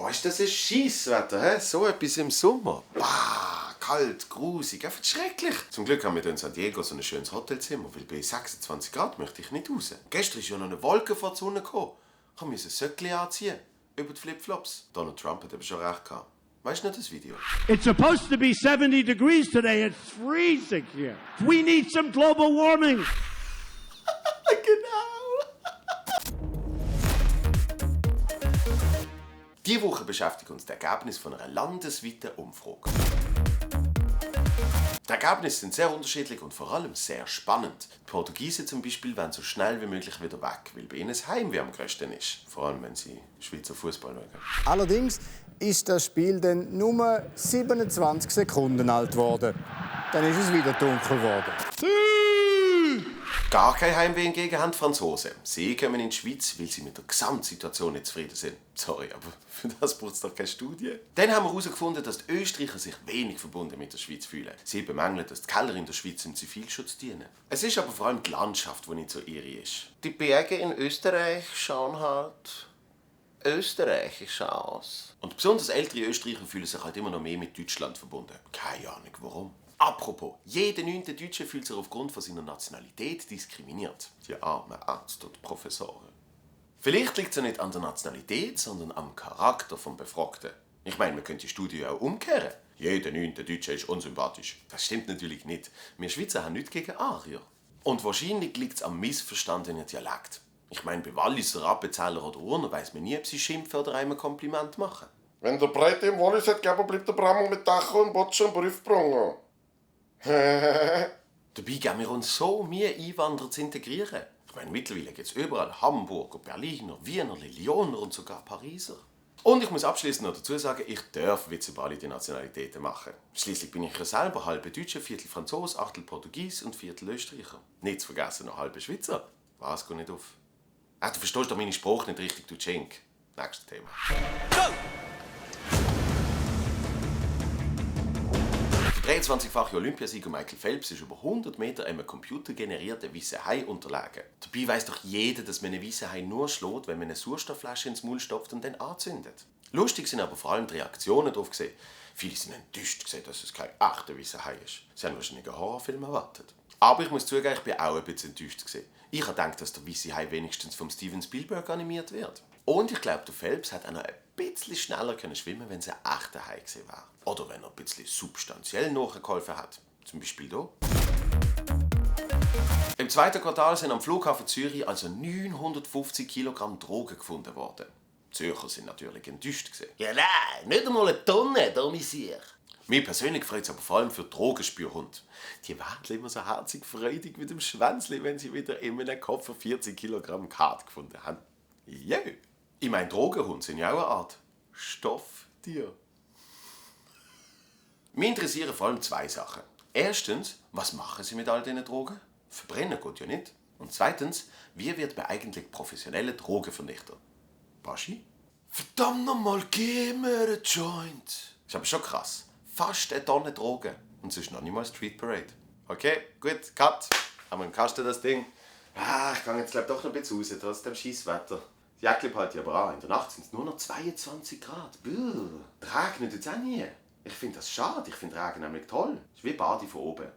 Boah, ist das ein Scheisswetter, hä? So etwas im Sommer. Bah, kalt, grusig, einfach schrecklich. Zum Glück haben wir hier in San Diego so ein schönes Hotelzimmer, weil bei 26 Grad möchte ich nicht raus. Gestern ist ja noch eine Wolke vor die Sonne gekommen. Ich musste ein Söckchen anziehen, über die Flipflops. Donald Trump hat aber schon recht gehabt. Weißt du noch das Video? It's supposed to be 70 degrees today. It's freezing here. We need some global warming. Genau. Diese Woche beschäftigt uns das Ergebnis von einer landesweiten Umfrage. Die Ergebnisse sind sehr unterschiedlich und vor allem sehr spannend. Die Portugiesen zum Beispiel wollen so schnell wie möglich wieder weg, weil bei ihnen das Heimweh am größten ist. Vor allem, wenn sie Schweizer Fußball schauen. Allerdings ist das Spiel dann nur 27 Sekunden alt geworden. Dann ist es wieder dunkel geworden. Gar kein Heimweh hingegen haben die Franzosen. Sie kommen in die Schweiz, weil sie mit der Gesamtsituation nicht zufrieden sind. Sorry, aber für das braucht es doch keine Studie. Dann haben wir herausgefunden, dass die Österreicher sich wenig verbunden mit der Schweiz fühlen. Sie bemängeln, dass die Keller in der Schweiz im Zivilschutz dienen. Es ist aber vor allem die Landschaft, die nicht so irre ist. Die Berge in Österreich schauen halt österreichisch aus. Und besonders ältere Österreicher fühlen sich halt immer noch mehr mit Deutschland verbunden. Keine Ahnung warum. Apropos, jeder 9. Deutsche fühlt sich aufgrund von seiner Nationalität diskriminiert. Die armen Ärzte und Professoren. Vielleicht liegt es ja nicht an der Nationalität, sondern am Charakter des Befragten. Ich meine, man könnte die Studie auch umkehren. Jeder 9. Deutsche ist unsympathisch. Das stimmt natürlich nicht. Wir Schweizer haben nichts gegen Arier. Und wahrscheinlich liegt es am missverstandenen Dialekt. Ich meine, bei Walliser, Appenzeller oder Urner weiss man nie, ob sie schimpfen oder einem ein Kompliment machen. Wenn der Breite im Wallis hat gegeben, bleibt der Brammer mit Dacho und Botschen Brief gebrungen. Dabei geben wir uns so Mühe, Einwanderer zu integrieren. Ich meine, mittlerweile gibt es überall Hamburger, Berliner, Wiener, Lyoner und sogar Pariser. Und ich muss abschließend noch dazu sagen, ich darf Witze über alle die Nationalitäten machen. Schließlich bin ich ja selber halbe Deutscher, Viertel Franzose, Achtel Portugies und Viertel Österreicher. Nicht zu vergessen noch halbe Schweizer. Was geht nicht auf? Du verstehst doch meine Sprache nicht richtig, du Schenk. Nächstes Thema. Go! Der 23-fache Olympiasieger Michael Phelps ist über 100 Meter einem computergenerierten weißen Hai unterlegen. Dabei weiss doch jeder, dass man einen weißen Hai nur schlägt, wenn man eine Sauerstoffflasche ins Maul stopft und dann anzündet. Lustig sind aber vor allem die Reaktionen darauf gesehen. Viele sind enttäuscht gesehen, dass es kein echter weißer Hai ist. Sie haben wahrscheinlich einen Horrorfilm erwartet. Aber ich muss zugeben, ich bin auch ein bisschen enttäuscht gesehen. Ich habe gedacht, dass der weiße Hai wenigstens vom Steven Spielberg animiert wird. Und ich glaube, der Phelps hat auch noch ein bisschen schneller schwimmen, wenn es ein echter Hai gewesen wäre. Oder wenn er ein bisschen substanziell nachgeholfen hat. Zum Beispiel hier. Im zweiten Quartal sind am Flughafen Zürich also 950 Kilogramm Drogen gefunden worden. Die Zürcher sind natürlich enttäuscht gewesen. Ja nein, nicht einmal eine Tonne, da Monsieur. Mir persönlich freut es aber vor allem für Drogenspürhunde. Die werden immer so herzig freudig mit dem Schwänzli, wenn sie wieder in einem Kopf von 40 Kilogramm Kart gefunden haben. Yeah. Ich meine, Drogenhunde sind ja auch eine Art Stofftier. Mich interessieren vor allem zwei Sachen. Erstens, was machen sie mit all diesen Drogen? Verbrennen geht ja nicht. Und zweitens, wie wird man eigentlich professioneller Drogenvernichter? Baschi? Verdammt nochmal, gib mir einen Joint. Ist aber schon krass. Fast eine Tonne Drogen. Und es ist noch nicht mal Street Parade. Okay, gut, Cut. Haben wir im Kasten das Ding. Ich gehe jetzt doch noch ein bisschen raus, trotz dem Scheisswetter. Die Jäckli behalte ich aber an. In der Nacht sind es nur noch 22 Grad. Das regnet jetzt auch nie. Ich finde das schade. Ich finde Regen nämlich toll. Es ist wie Bade von oben.